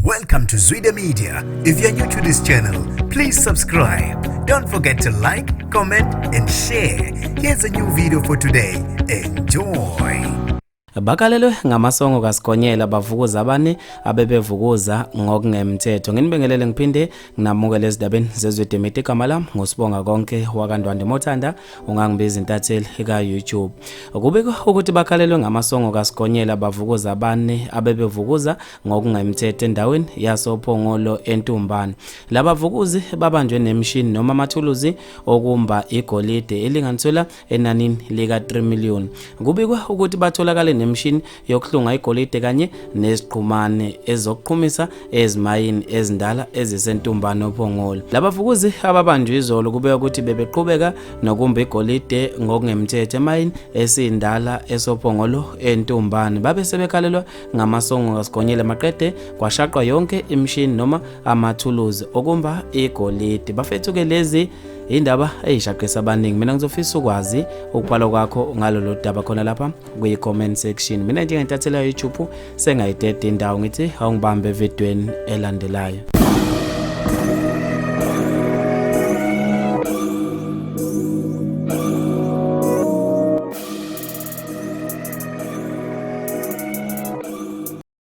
Welcome to Zwida Media. If you're new to this channel, please subscribe. Don't forget to like, comment, and share. Here's a new video for today. Enjoy. Bakalelwe ngamasongo kaSigonyela bavukuza abane abebevukuza ngokungemthetho. Nginibingelele ngiphinde nginamukele ezindabeni zezwe Media. Igama lami nguSibonga konke wakaNdwande Mothanda ungangibiza intatheli ka-YouTube. Kubikwa ukuthi bakhalelwe ngamasongo kaSigonyela bavukuza abane abebevukuza ngokungemthetho endaweni yasoPhongolo eNtumbane. Labavukuzi babanjwe nemishini noma amathuluzi okumba igolide elinganiselwa enanini lika-3 million. Kubikwa ukuthi batholakale nemishini yokuhlunga igolide kanye neziqhumane ezokuqhumisa ezimayini ezindala eziseNtumbane oPhongolo. Labavukuzi ababanjwe izolo kubekwa ukuthi bebeqhubeka nokumba igolide ngokungemthetho emayini esindala esoPhongolo eNtumbane. Babe sebekhalelwa ngamasongo kaSigonyela maqede kwashaqwa yonke imishini noma amathuluzi okumba igolide. Bafethu-ke lezi indaba eyishaqisa abaningi. Mina ngizofisa ukwazi ukubhala kwakho ngalolu daba khona lapha kwi-comment section. Mina njengentathela YouTube sengayideda indawo ngithi awungibambe evidweni elandelayo.